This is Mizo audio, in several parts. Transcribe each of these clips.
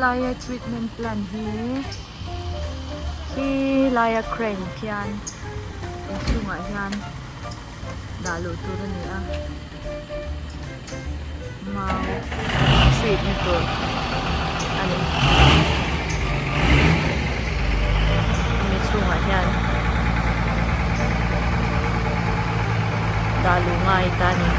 Helaia treatment plant hi khi laia crane khian inchhungah hian dah luh tur a ni a mau treat na tur a ni hemi chhungah hian dah luh ngai ta a ni.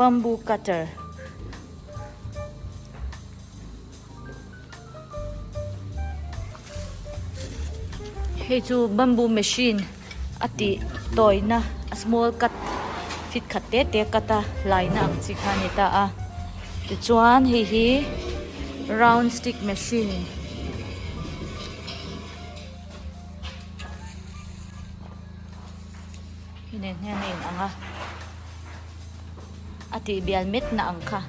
Bamboo cutter hei chu bamboo machine a tih tawina a small cut fit khat te te cut a hlaina ang chi kha a ni ta a tichuan hei hi round stick machine hei nen hian a in ang a a tih bial met na ang kha.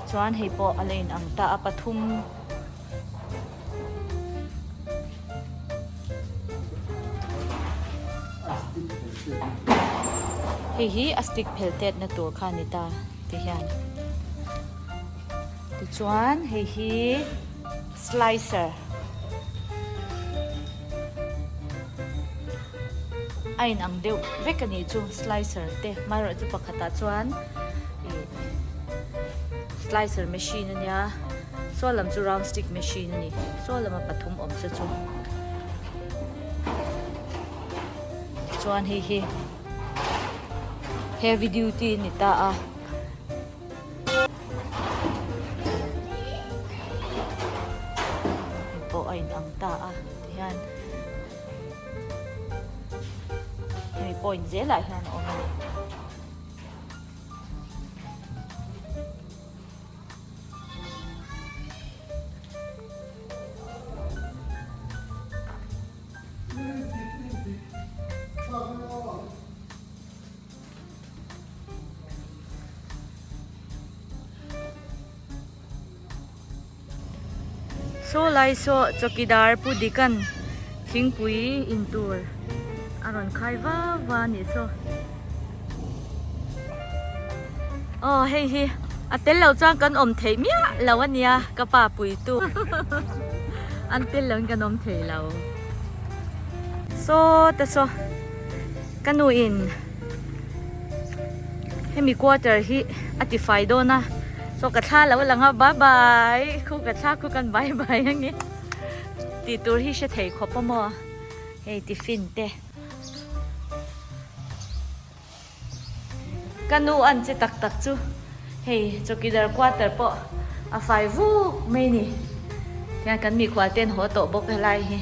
Chuan hei pawh a la in ang ta a pathum. Hei hi a stick phel tet na tur kha a ni ta ti hian. Tichuan hei hi slicer. A in ang deuh vek a nih chu slicer te hmaerawh chu pakhatah chuan ih slicer machine a nia saw lam chu round stick machine a ni saw lama pathum awm se chu chuan hei hi heavy duty a ni ta a. Hei pawh a in ang ta a tihian. Hemi point zelah hian a awm a ni. Saw lai saw chawkidar pu Dikan thingpui in tur a rawn khai va va a nih saw. Aw hei hi a tel lo chuan kan awm theih miah lo a nia ka pa pui tu an tel lo in kan awm thei lo. Saw te saw ka nu in hemi quarter hi a ti fai dawn a saw ka thla lo lang a bye bye khu ka thla khu kan bye bye ang e tih tur hi hre thei khawp a maw hei tiffin te. Ka nu an che tak tak chu hei chawkidar quarter pawh a fai vuk mai ni. Tihian kan mikhual te an haw tawh bawk helai hi.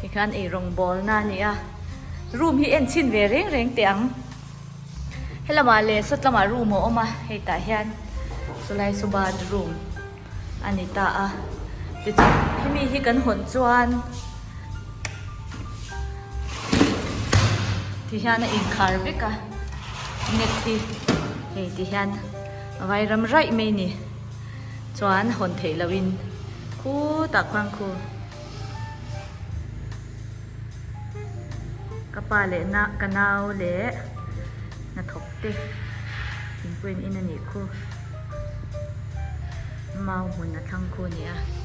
Tikhan ei rawngbawlna a ni a, room hi en chhin ve reng reng teh ang. Helamah leh sawt lamah room a awm a, hei tah hian sawlai saw bathroom a ni ta a. Tichuan hemi hi kan hawn chuan tihian a inkhar vek a, net hi hei tihian a vai ram raih mai a ni. Chuan hawn theih lohin khutah khuan khu. Ka pa leh na ka nau leh hnathawk te thingpui an in a nih khu. Mau hmun a thlang khu a ni a.